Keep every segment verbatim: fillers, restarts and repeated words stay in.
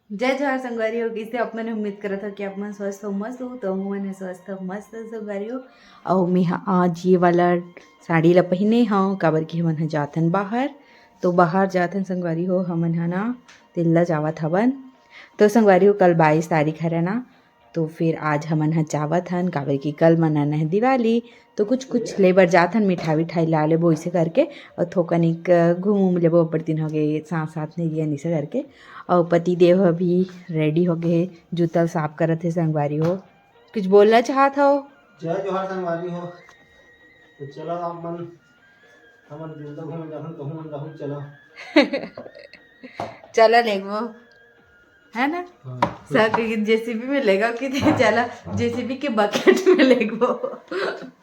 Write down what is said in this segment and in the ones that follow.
जय जोहार संगवारी हो, कइसे आप मन? उम्मीद करत हो कि आप मन स्वस्थ हो, मस्त हो। तो हमन ह स्वस्थ हो, मस्त हो संगवारी हो। अउ मैं ह आज ये वाला साड़ी ला पहिने हव, काबर कि हमन ह जाथन बाहर। तो बाहर जाथन संगवारी हो, हमन ह ना तिल्दा जावत हवन। तो संगवारी हो, कल बाईस तारीख हरे ना, तो फिर आज हमन ह जावत हन, काबर कि कल मनाना है दिवाली। तो कुछ कुछ ले बर जाथन, मिठाई विठाई ला लेबो इसे करके, और थोकन एक घूम उम लेबो, अब्बड़ दिन हो गए साथ साथ नहीं गए इसे करके। और पति देव अभी रेडी हो गए, जूता साफ करत हे संगवारी हो। कुछ बोलना चाहत हो? जय जोहार संगवारी हो। तो चलो आप मन, हमन दिल्दा घूमे जाहन, कहूँ मन जाहूँ, चलो। चलो लेगो, है ना? हाँ। सब जेसीबी में लेगा कि चला, जेसीबी के बकेट में लेगो।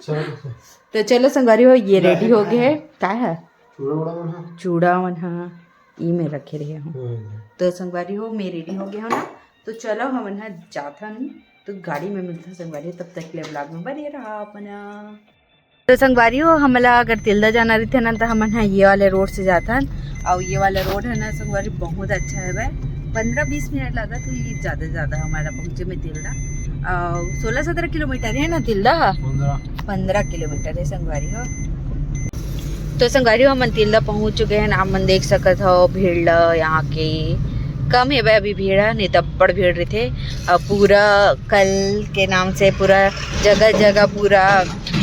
चलो। तो चलो संगवारी हो, ये चूड़ा रेडी है हो गए। का है? चूड़ा उड़ा मन है। चूड़ा मन है, ई में रखे रहे हूँ। हाँ। तो संगवारी हो, मैं रेडी हो गया हूँ ना, तो चलो हमन ह जाथन, तो गाड़ी में मिलथन संगवारी हो, तब तक के लिए ब्लॉग में बने रहा अपना। तो संगवारी हो, हमला अगर तिल्दा जाना रहिथे ना, तो हमन ह ये वाले रोड से जाथन। और ये वाला रोड है ना संगवारी, बहुत अच्छा है भाई। पंद्रह बीस मिनट लागत है, ये ज्यादा से ज्यादा हमारा पहुँचे में तिल्दा। और सोलह सत्रह किलोमीटर है ना तिल्दा? पंद्रह। पंद्रह किलोमीटर है संगवारी हो। तो संगवारी हो, हमन तिल्दा पहुँच चुके हैं। आप मन देख सकत हो भीड़ ल यहाँ के, कम है भाई अभी भीड़ है, नहीं तो बड़ भीड़ रहिथे। और पूरा कल के नाम से पूरा जगह जगह पूरा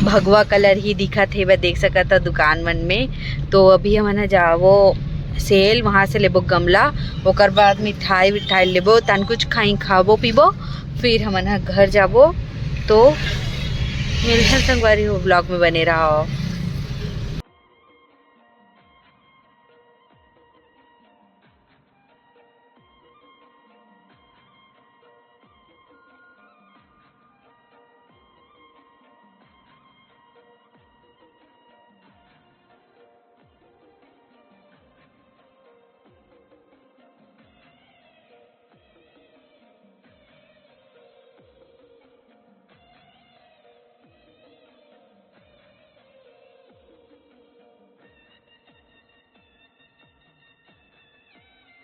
भगवा कलर ही दिखत हे, देख सकत ह दुकान मन में। तो अभी हमन ह जाबो सेल, वहाँ से लेबो गमला, ओकर बाद मिठाई विठाई लेबो, तन कुछ खाई खाबो पीबो, फिर हमन ह घर जाबो। तो मिलथन संगवारी हो, ब्लॉग में बने रहो।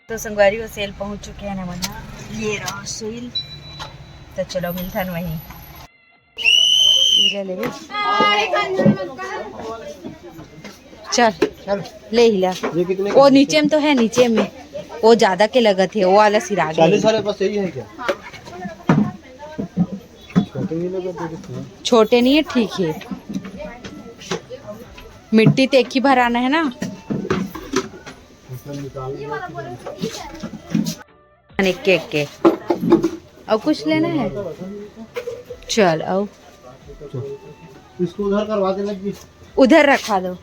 तो संगवारी हो, सेल पहुंच चुके हैं हमन ह। ये रहा सेल। तो चलो मिलथन वहीं। ई ले लेबे। चल, चल। ले ही ला। ये कितने वो का? नीचे में तो है, नीचे में। वो ज्यादा के लगत है, वो वाला सिरा गया। चालीस वाले पास यही है क्या? छोटे नहीं लगे तो? छोटे नहीं है, ठीक है। मिट्टी तो एक ही भराना है ना। एक के, एक के। और कुछ लेना है? चल, आओ। इसको उधर करवा देना जी। उधर रखा दो।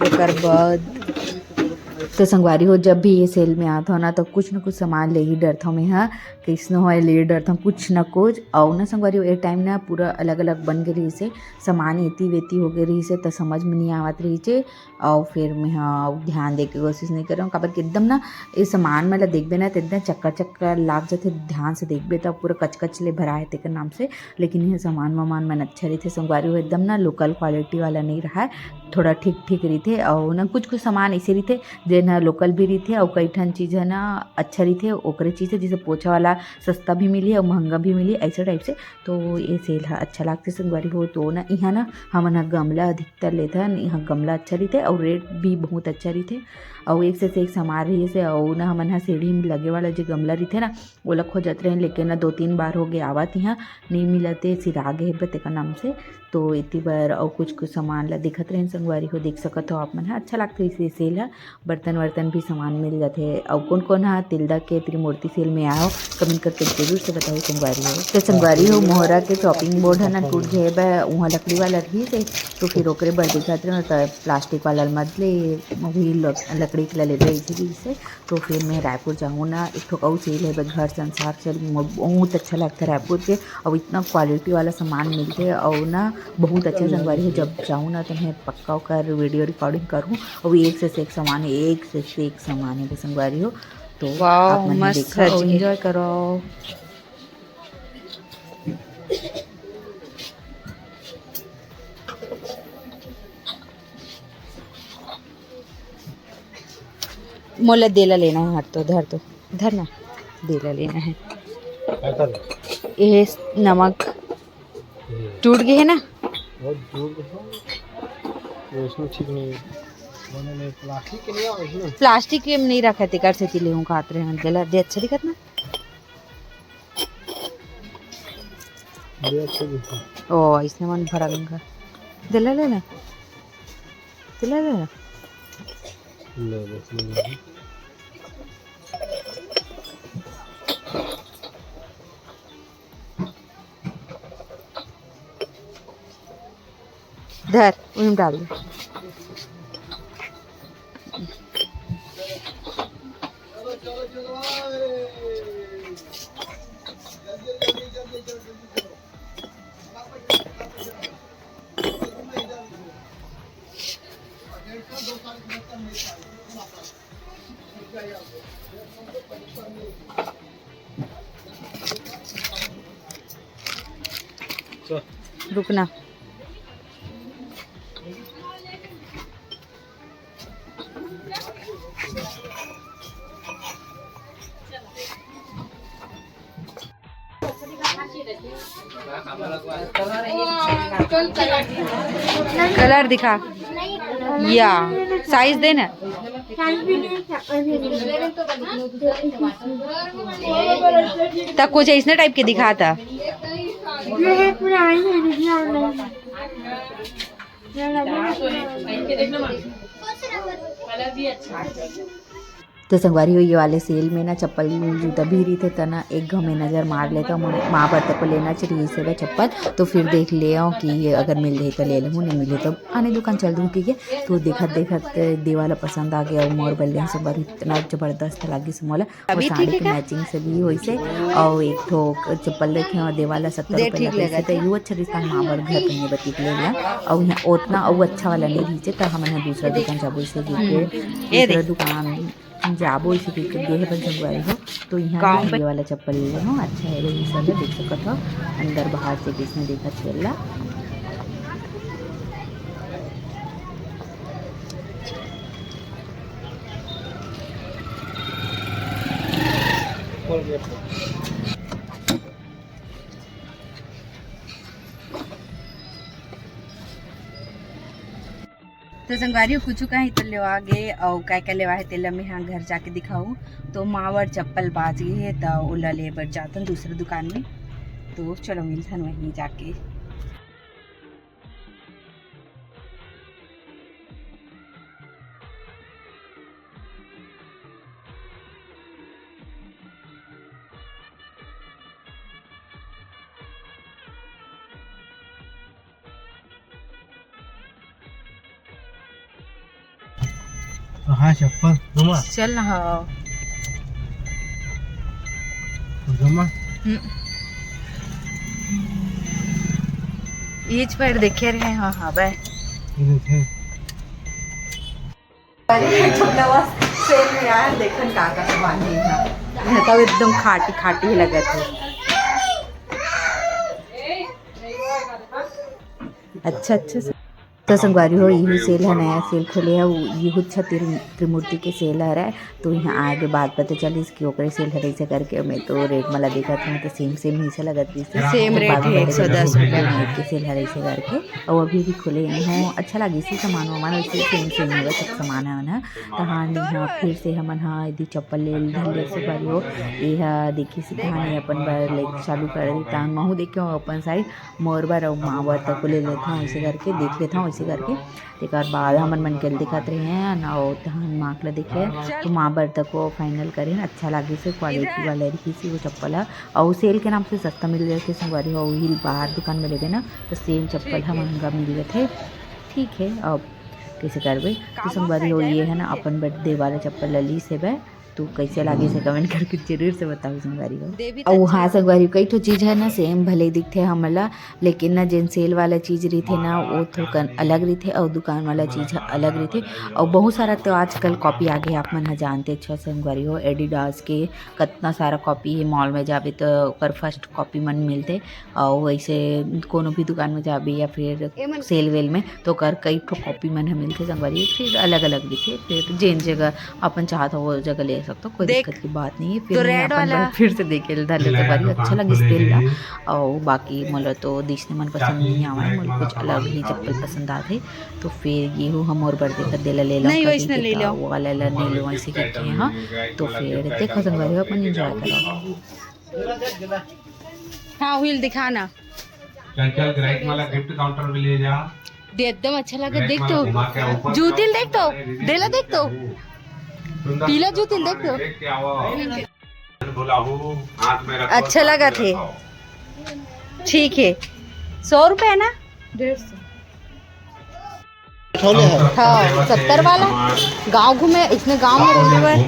ओकर बाद तो संगवारी हो, जब भी ये सेल में आत हो ना, तो कुछ न कुछ सामान ले ही डरथव मैं हा। कइसनो होय, ले डरथव कुछ न कुछ। अउ ना संगवारी हो, ए टाइम ना पूरा अलग-अलग बन गे रहिसे, सामान एती-वेती हो गे रहिसे, त समझ में नइ आवत रहिसे। अउ फिर मैं हा ध्यान दे के कोशिश नइ करंव, काबर कि एकदम ना ए सामान मन ला देखबे ना, त एकदम चक्कर-चक्कर लाग जाथे। ध्यान से देखबे, त पूरा कच-कच ले भरा हे तेकर नाम से। लेकिन ये सामान वामान मन अच्छा रहिथे संगवारी हो, एकदम ना लोकल क्वालिटी वाला नइ रहय, थोड़ा ठीक ठीक रहिथे। अउ ना कुछ कुछ सामान ऐसे रहिथे जेन ह लोकल भी रहिथे, अउ कई ठन चीज ह ना अच्छा रहिथे, ओकरे चीज हे, जैसे पोछा वाला सस्ता भी मिली अउ महंगा भी मिली, ऐसे टाइप से। तो ये सेल ह अच्छा लागथे संगवारी हो। तो ना इहाँ ना हमन ह गमला अधिकतर लेथन, इहाँ गमला अच्छा रहिथे अउ रेट भी बहुत अच्छा रहिथे। अउ एक से एक सामान रहिसे, अउ ना हमन ह सीढ़ी में लगे वाला जो गमला रहिथे ना, ओला खोजत रहेन, लेकिन ना दो तीन बार हो गे आवत इहाँ, नइ मिलत हे, सिरा गे हे तेकर नाम से। तो एती बर अउ कुछ कुछ सामान ला देखत रहेन संगवारी हो, देख सकत हो आप मन ह। अच्छा लागथे इसे सेल ह, बर्तन वर्तन भी सामान मिल जाथे। अउ कोन कोन ह तिल्दा के त्रिमूर्ति सेल में आए हो, कमेंट करके जरूर से बताओ संगवारी हो। तो संगवारी हो, मोहरा के चॉपिंग बोर्ड ह ना टूट गे हे, उहाँ लकड़ी वाला रहिस हे, तो फिर ओकरे बर देखत रहेन, त प्लास्टिक वाला मत ले, वही लक-, लकड़ी के ला लेबे इसे। तो फिर मैं रायपुर जाहूँ ना, एक ठो अउ सेल हे, घर संसार सेल, मोर बहुत अच्छा लगता है रायपुर के। अउ इतना क्वालिटी वाला सामान मिलथे, अउ ना बहुत अच्छा संगवारी हो। जब जाहूँ ना, तो मैं पक्का ओकर वीडियो रिकॉर्डिंग करूँ। अउ एक से एक सामान है, एक से एक सामान है संगवारी हो। तो वाओ, आप मन मस्त देखो, सज के। एंजॉय करो। मोला देला लेना है, हट तो, धर तो, धर ना, देला लेना है। ये नमक टूट गए है ना? बहुत दूर है। ये इसमें ठीक नहीं है। मैंने प्लास्टिक के लिए और इसमें प्लास्टिक के नहीं रखा, तेकर से लेहूँ, खात रहे हैं, देला दे, अच्छा दिखत ना। ये अच्छा दिखता है। ओ, इसने मन भरा गंगा। देला लेना। देला लेना। ले, ले, ले, ले। धर, उन्हें डाल दे। रुकना। कलर दिखा, या साइज दे ना। त कुछ ऐसने टाइप के दिखाता। तो संगवारी हो, ये वाले सेल में ना चप्पल जूता भी रहिथे, त ना एक घाव में नजर मार लेथंव, माँ बर तको लेना चाहिए से चप्पल, तो फिर देख लेथंव कि अगर मिल जाही त ले लेहूँ, नहीं मिले तो आने दुकान चल दूँ, ठीक है। तो देखत देखत दे वाला पसंद आ गया, मोर बर लेहूँ संगवारी, इतना जबरदस्त लागिस मोला। अभी और साड़ी ठीक है के क्या? मैचिंग से भी होइसे, और एक ठो चप्पल देखे और दे वाला सत्तर दे रुपये ठीक लगे लगा से, तो था। यू अच्छा दिखता माँ बर घर पहने बर ठीक ले लिया। और यहाँ उतना और अच्छा वाला नहीं रहिसे, तो हमन ह दूसरा दुकान जाबो, इसे देख के हम्म। ये दूसरा देख। दुकान जाबो, इसे देख के गे हे अपन संगवारी हो। तो यहाँ गाँव पे ये वाला चप्पल ले लेहूँ, अच्छा है, वही सब है, देख सकत हो अंदर बाहर से किसने देखा चल रहा। तो संगवारी हो, कुछु कहीं तो लेवा गे, अउ काय काय लेवा हे, तेला मैं हा घर जाके दिखाऊँ। तो माँ बर चप्पल बाच गे हे, त ओला ले बर जाथन दूसरा दुकान में। तो चलो, मिलथन वहीं जाके। हाँ, चप्पल। घुमा। चल ना, हाँ। घुमा। हम्म। ईच पैर देखे रहे, हाँ, हाँ, बे। ये देखे। अरे, छोटा बस सेल में आया, देखन का का सामान हे यहाँ। यहाँ तो एकदम खाटी खाटी लगत हे। अच्छा, अच्छा। तो संगवारी हो, इही सेल ह, नया सेल खोले हे, उ इहू छ तिर-, त्रिमूर्ति के सेल हरय। तो यहाँ आए के बाद पता चलिस कि ओकरे सेल हरे से करके। मैं तो रेट मला देखत हूँ, तो सेम सेम ही से लगत रहिस हे। सेम रेट हे, एक सौ दस रुपया। के सेल हरे से करके, अउ अभी भी खुले नहीं हो। अच्छा लागिस हे सामान वामान, वैसे सेम सेम होगा सब सामान है ना। तो हाँ, यहाँ फिर से हमन हा यदि चप्पल ले धर ले संगवारी हो, ये हा देखिस हे, धान ये अपन बर ले चालू कर देता। महू देखे हो अपन साइड मोर बर अउ माँ बर तको ले लेथंव, अइसे करके देख लेथंव, अइसे करके। तेकर बाद हमन मन के ल दिखत रहे हैं ना, अउ तहन माँ के ल देखे, तो माँ बर तको फाइनल करे हैं। अच्छा लागिस हे, क्वालिटी वाला रहिस हे वो चप्पल ह, अउ सेल के नाम से सस्ता मिल जाथे संगवारी हो। वही बाहर दुकान में लेबे ना, तो सेम चप्पल ह महंगा मिल जाथे। ठीक है, अब कैसे करबे? तो संगवारी हो, ये है ना अपन बर दे वाला चप्पल ल लीस हेबे। तो कैसे लागिस हे, comment करके जरूर से बताओ संगवारी हो। देवी अउ हाँ संगवारी हो, कई ठो चीज है ना same भले दिखथे हमन ला, लेकिन ना जेन sale वाला चीज रहिथे ना, वो थोकन अलग रहिथे अउ दुकान वाला चीज ह अलग रहिथे। अउ बहुत सारा तो आजकल copy आ गे, आप मन ह जानते छ संगवारी हो, Adidas के कतना सारा copy हे, mall में जाबे तो ओकर first copy मन मिलथे। अउ वैसे कोनो भी दुकान में जाबे या फिर sale वेल में तो ओकर कई ठो copy मन ह मिलथे संगवारी, फिर अलग-अलग दिखे, फिर जेन जगह अपन चाहत हो वो जगह ले सकथो, कोई देख, दिक्कत की बात नहीं है। फिर तो मैं red अपन वाला बर फिर से देखे ल धर ले संगवारी, अच्छा लगिस तेल ला। अउ बाकी मोला तो दिसने मन पसंद नहीं आवे, मोला कुछ अलग ही चप्पल पसंद आथे, तो फिर येहू हम मोर बर देखत देला ले लो नहीं, वैसने ले लो। वो वाला ला नहीं लो, ऐसे करके, हाँ। तो फिर देखो संगवारी, अपन enjoy करो। हाँ, wheel दिखाना। चल, चल, ग्राहक वाला gift counter में ले जा। दे, एकदम अच्छा लगे, देख तो। जूतिल देख तो, देला देख तो। पीला जूतिल देख तो। अच्छा लगा थे। ठीक है, सौ रुपए है ना? डेढ़ सौ। हाँ, सत्तर वाला। गांव घूमे, इसने गांव में रहने वाला।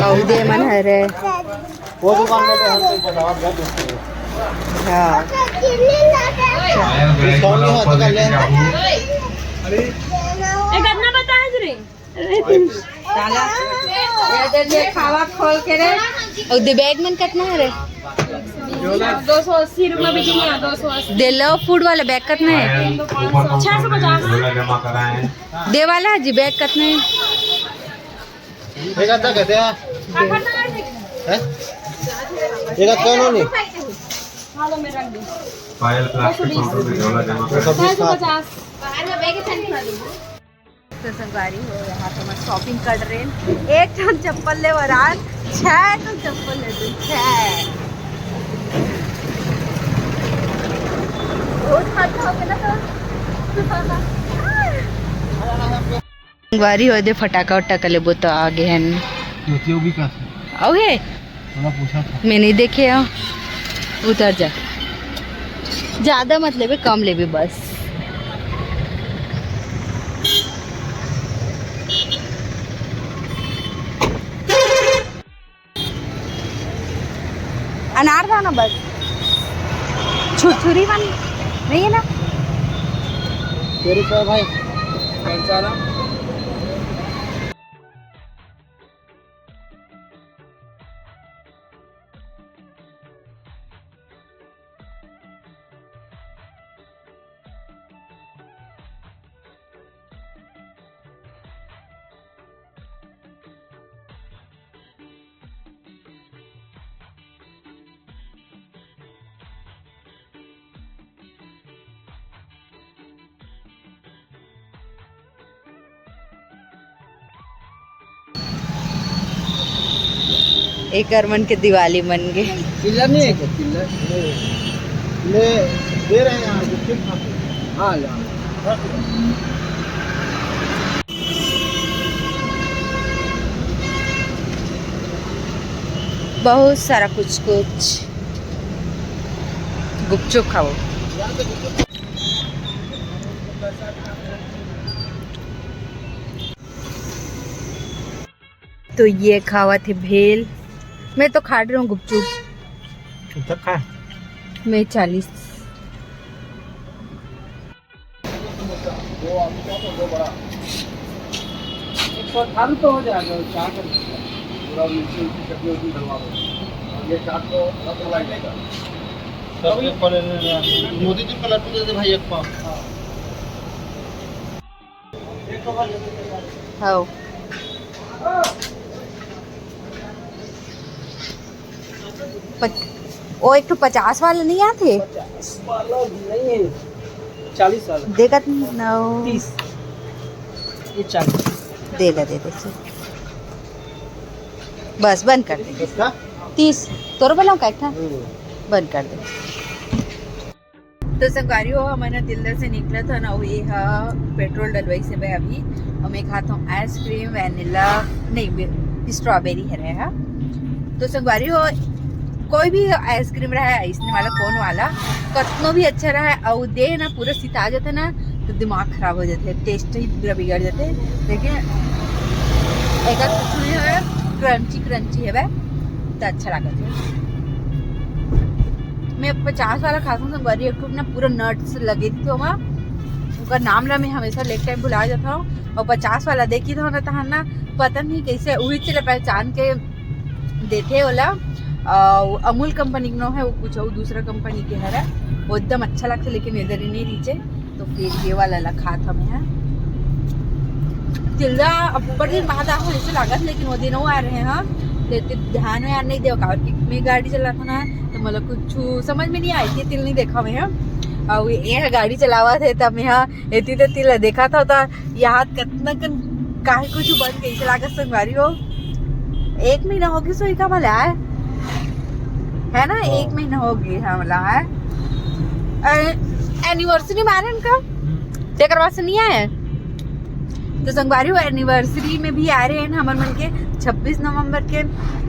अउ दे मन हरे। वो दुकान में तो हम तो बतावा गया दूसरे। हाँ। Discount नहीं होता, कर ले। एक अपना बताए रे। ये दे दे, खावा खोल के रे। अउ दे bag मन कतना हरे? दो सौ अस्सी रुपया भी नहीं है, दो सौ अस्सी। दे लो, food वाला bag कतना है? छह सौ पचास। दे वाला जी, bag कतना है? एक आधा कहते हैं। हैं? एक आध कौन हो नहीं? पायल प्लास्टिक काउंटर में झोला जमा कर। छह सौ पचास। तो संगवारी हो, यहाँ तो मैं shopping कर रहे हैं। एक ठन चप्पल ले बर आज, छह ठन चप्पल ले दे, छह। बहुत खर्चा हो गया ना तो। संगवारी हो दे, फटाका उटाका लेबो तो आ गे हन। ज्योतियों भी का से? अउ हे? थोड़ा पूछा था। मैं नहीं देखे हूँ। उतर जा। ज्यादा मत लेबे, कम लेबे बस। अनार था ना बस, छुरछुरी मन नहीं है ना? तेरे क्या भाई? कौन सा ना? एकर मन के दिवाली मन गे। चिल्ला नहीं है क्या? चिल्ला ले, ले दे रहे हैं आपको, फिर खा। हाँ, ला। बहुत सारा कुछ कुछ गुपचुप खाओ। तो ये खावत हे भेल। मैं तो खा रही हूँ गुपचुप। कितना खा? मैं चालीस। एक सौ अठारह तो हो जाएगा, चाट। पूरा मिर्ची उर्ची चटनी उटनी डलवा दो। और ये चाट को अलग डलवा देगा। मोतीचूर का लड्डू दे दे भाई, एक पाव। हाँ। पच-, वो एक ठो पचास वाला नहीं आथे? पचास वाला नहीं है, चालीस वाला। देखत न-, तीस। ये चालीस। दे दे, दे दे, चल। बस, बंद कर दे। किसका? तीस। तोर बोला का एक ठा? हम्म। बंद कर दे। तो संगवारी हो, हमन ह दिल्लर से निकलत हन, अउ ये ह पेट्रोल डलवाइस हे अभी। अउ मैं खात हूँ आइसक्रीम, वैनिला, नहीं, वे-, स्ट्रॉबेरी हरे ह। तो संगवारी हो, कोई भी आइसक्रीम रहे, इसने वाला, कोन वाला, कतनो भी अच्छा रहे, अउ देह ना पूरा सिता जाता ना, तो दिमाग खराब हो जाथे, टेस्ट ही पूरा बिगड़ जाथे। लेकिन एकर कुछ नहीं है, क्रंची क्रंची है, तो अच्छा लागत है। मैं पचास वाला खाथों संगवारी, एक ठो ना पूरा नट्स लगे थी तो वहाँ, ओकर नाम ला मैं हमेशा लेक टाइम भुला जाता हूँ। और पचास वाला देखी था ना, तहां ना पता नहीं कैसे उही चले पहचान के देथे ओला। अ, अमूल कंपनी के नो है, वो कुछ और दूसरा कंपनी के हरे, वो एकदम अच्छा लगथे, लेकिन इधर ही नहीं रीचे। तो फिर ये वाला ला खात हमें है। तिल्दा अब ऊपर दिन बाद आए ऐसे लागत, लेकिन वो दिन वो आ रहे हैं, लेकिन ध्यान में यार नहीं देव, काबर कि मैं गाड़ी चलाता ना, तो मतलब कुछ समझ में नहीं आई थी, तिल नहीं देखा मैं। और ये गाड़ी चलावा थे तब यहाँ एती तो तिल देखा था, तो यहाँ कतना कन काहे कुछ बन गई से लागत संगवारी हो। एक महीना हो गई सोई का भला है, है ना? हाँ। एक महीना हो गई है भला है। ए-, एनिवर्सरी माने इनका, तेकर बाद से नहीं आए। तो संगवारी हो, एनिवर्सरी में भी आ रहे हैं हमर मन के छब्बीस नवंबर के,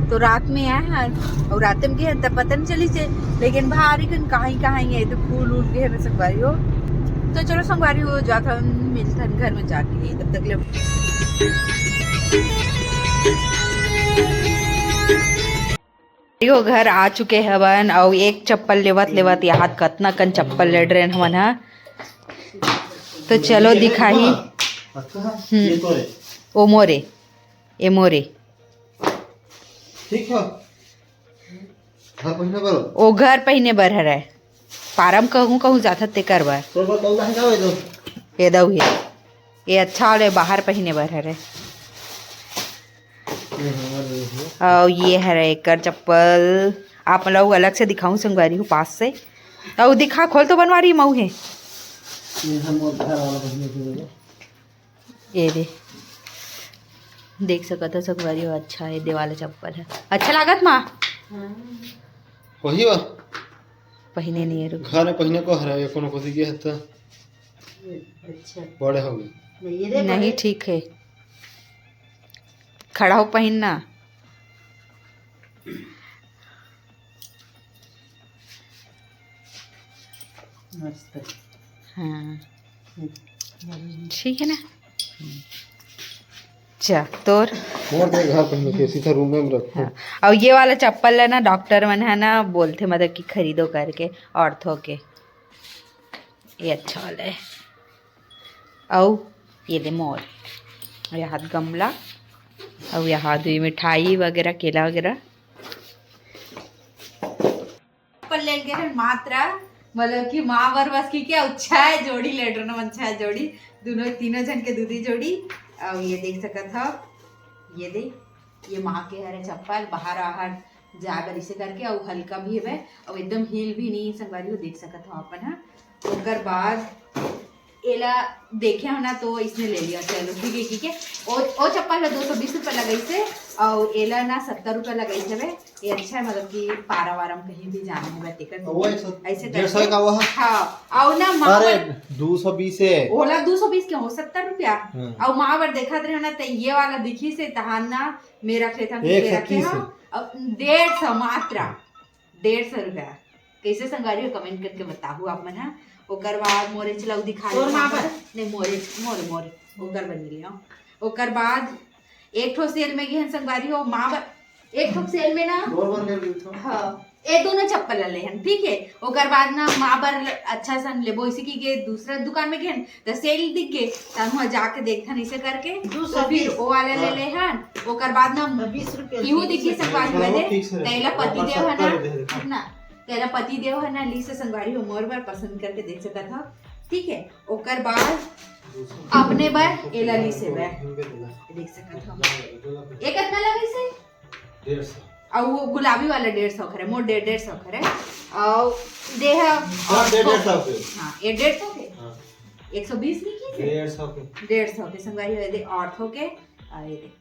तो रात में आए हैं और रात में के हैं, तब पता नहीं चली से, लेकिन भारी कन कहाँ ही कहाँ ही है, तो फूल उल के है संगवारी हो। तो चलो संगवारी हो, जाथन मिलथन घर में जाके, तब तक ले। यो घर आ चुके हवन, अउ एक चप्पल लेवत लेवत यहाँ कतना कन चप्पल ले डरेन हवन हा। तो चलो दिखाही। अच्छा, हम्म। ये तो रे। ओ मोरे, ए मोरे। ठीक है। घर पहिने बर। ओ घर पहिने बर हरय। पारम कहूँ कहूँ जाथत तेकर बर। तोर बर कौन है का दो? ये दऊ हे। ये अच्छा वाले बाहर पहिने बर हरय। ये हमर नहीं है। अउ ये हरय एकर चप्पल। आप मन ला अलग से दिखाऊं संगवारी हो पास से। अउ दिखा, खोल तो बनवारी मऊ हे। ये हम घर वाला पहिने के लिए। ये दे, देख सकत हो संगवारी हो, अच्छा है, दे वाला चप्पल है, अच्छा लागत माँ। वही वा। पहिने नहीं है, रुक। घर में पहिने को हरा, ये कोनो कोती के हत्ता। अच्छा। बड़े हो गए। नहीं, ये रे नहीं, बड़े। ठीक है, खड़ा हो पहिनना। मस्त। हाँ। हम्म। ठीक है ना? चा, तोर? मोर तो घर पहिने के सीधा रूम में रखो। हाँ। अउ ये वाला चप्पल ला ना डॉक्टर मन है ना बोलथे, मतलब कि खरीदो करके, ऑर्थो के। ये अच्छा वाला है। अउ ये दे मोर, ये हाथ गमला, अउ यहाँ दे मिठाई वगैरह, केला वगैरह। चप्पल ले गे हन मात्रा, मतलब कि माँ बर बस की क्या, अउ छह जोड़ी ले डरना मन, छह जोड़ी, दोनों, तीनों जन के दू दी जोड़ी। अउ ये देख सकत हो, ये दे, ये माँ के हरे चप्पल, बाहर, बाहर जाए बर इसे करके, अउ हल्का भी हवे, अउ एकदम हील भी नहीं है संगवारी हो, देख सकत हो अपन हा। ओकर बाद एला देखे हो ना तो इसने ले लिया, चलो ठीक है, ठीक है। ओ, ओ चप्पल ला दो सौ बीस रुपया लगाइस हे, अउ एला ना सत्तर रुपया लगाइस हवे। ये अच्छा है, मतलब कि पारा वारा में कहीं भी जाना है, तेकर वो एक सौ, ऐसे डेढ़ सौ करके। का वो है? हाँ, अउ ना माँ अरे, बर दो सौ बीस है। ओला दो सौ बीस के हो, सत्तर रुपया। हाँ। अउ माँ बर देखत रहे ना, तो ये वाला दिखिस हे, तहान ना मैं रख लेथन, एक सौ तीस है। अउ डेढ़ सौ मात्रा, डेढ़ सौ रुपया। कैसे संगवारी हो, कमेंट करके बताहू आप मन हा। ओकर बाद मोरे चलाऊ दिखा तोर दे माँ बर। नहीं, मोरे, मोरे, मोरे, ओकर बनी लिया। ओकर बाद एक ठो सेल में गे हन संगवारी हो, माँ बर, एक ठो सेल में ना। मोर बर ले लीथो। हाँ, ये दोनों चप्पल ले हन, ठीक है। ओकर बाद ना माँ बर अच्छा सन लेबो, इसी की के दूसरा दुकान में गे हन, तो सेल दिख गे, तो हम जाके देखथन इसे करके, दो सौ बीस। तो फिर वो वाला ले ले हन। ओकर बाद ना तो बीस रुपया इहू से दिखी सकवान हाँ, में दे, ठीक से। तैला पति देव है ना, सत्तर दे दे। ना, तैला पति देव है ना, ली से संगवारी हो मोर बर पसंद करके देख सकत हो, ठीक है। ओकर बाद अपने बर एला ली से बर देख सकत हो, ये कितना लगे से? डेढ़ सौ। अउ वो गुलाबी वाला डेढ़ सौ करे, मोर डेढ़, डेढ़ सौ करे। अउ दे ह हाँ, डेढ़, डेढ़ सौ के। हाँ, ये डेढ़ सौ के। हाँ। एक सौ बीस नहीं की थे? डेढ़ सौ के। डेढ़ सौ के संगवारी हो दे, ऑर्थो के, आ ये दे।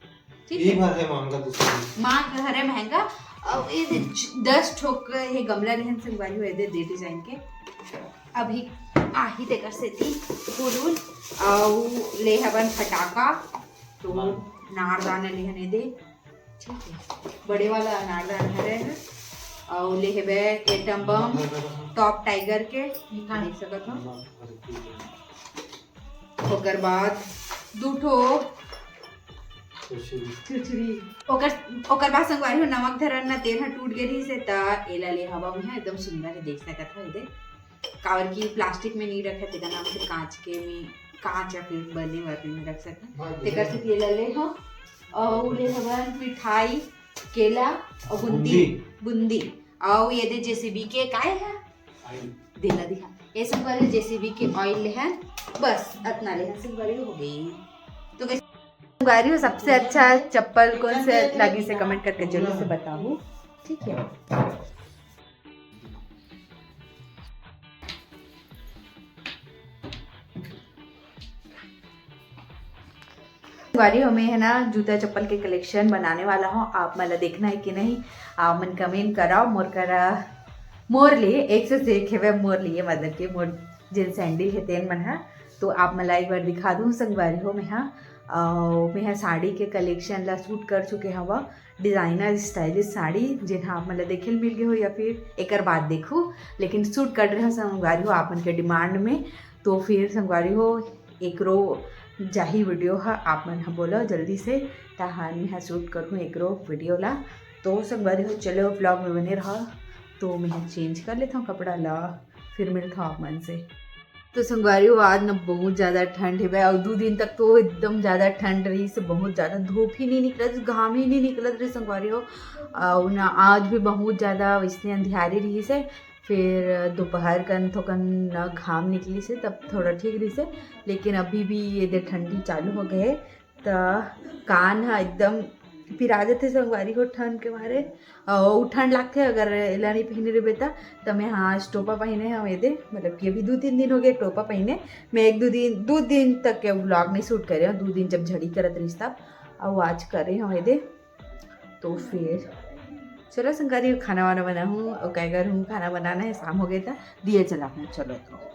ठीक ये है? भर है महंगा, दूसरा भी। माँ के हरे महंगा, अउ ये दे च-, दस ठोक ये गमला रहन संगवारी हो दे, दे डिजाइन के। अभी आही तेकर सेती फूल उल, अउ ले हवन फटाका, तो हाँ। नारदाना ले हन दे। ठीक है, बड़े वाला अनारदाना हरे है, अउ ले हेबे एटम बम, टॉप टाइगर के, देख सकत हो। ओकर बाद दू ठो छुछरी। ओकर ओकर बाद संगवारी हो, नमक धरन ना, तेल ह टूट गे रहिस हे, त एला ले हवा में एकदम सुंदर हे, देख सकत हो एदे। काबर कि प्लास्टिक में नहीं रखे, तेकर नाम से कांच के में, कांच या फिर बने वाले में रख सकते। तेकर से एला ले हो। अउ ले हवन मिठाई, केला अउ बूंदी। बूंदी। अउ एदे जेसीबी के काय है? देला दिखा। ये संगवारी जेसीबी के ऑयल ले है, बस अतना ले है संगवारी हो गई। तो संगवारी हो, सबसे अच्छा चप्पल कौन से लगी से कमेंट करके जरूर से बताओ, ठीक है। संगवारी हो, मैं है ना जूता चप्पल के कलेक्शन बनाने वाला हूँ। आप मन ला देखना है कि नहीं, आप मन कमेंट कराओ। मोर करा मोर लिए एक से एक हेवे, मोर लिए मतलब कि मोर जेन सैंडल है तेन मन है, तो आप मन ला एक बार दिखा दूँ संगवारी हो। मैं हा मैं हा साड़ी के कलेक्शन ला शूट कर चुके हवा, डिजाइनर स्टाइलिश साड़ी, जेन हा आप मन ला देखे ल मिल गए हो या फिर एकर बाद देखू, लेकिन शूट कर रहे हो संगवारी हो आप मन के डिमांड में। तो फिर संगवारी हो, एकरो जाही वीडियो हा, आप मन हा बोलो जल्दी से, तहान मैं हा शूट करूँ एकरो वीडियो ला। तो संगवारी हो, चलो ब्लॉग में बने रहा। तो मैं हा चेंज कर लेता हूँ कपड़ा ला, फिर मिलता हूँ आप मन से। तो संगवारी हो, आज न बहुत ज्यादा ठंड हे भाई, और दो दिन तक तो एकदम ज्यादा ठंड रही से, बहुत ज्यादा धूप ही नहीं निकलत, घाम ही नहीं निकलत रही संगवारी हो। और ना आज भी बहुत ज्यादा वैसने अंधियारी रही से, फिर दोपहर कन थोकन घाम निकली से, तब थोड़ा ठीक रही से, लेकिन अभी भी ये दे ठंडी चालू हो गए। त कान ह एकदम पिरा जथे संगवारी हो ठंड के मारे। अउ ठंड लागथे अगर एला नहीं पहिने रहिबे त। त मैं हा आज टोपा पहिने हव एदे, मतलब कि अभी दू तीन दिन हो गए टोपा पहिने। मैं एक दू दिन, दू दिन तक के व्लॉग नहीं शूट करे हव, दू दिन जब झड़ी करत रहिस तब, अउ आज करे हव एदे। तो फिर चलो संगवारी हो, खाना वाना बनाहूँ अउ काय करूँ, खाना बनाना है, शाम हो गए त दिए जलाना है। चलो तो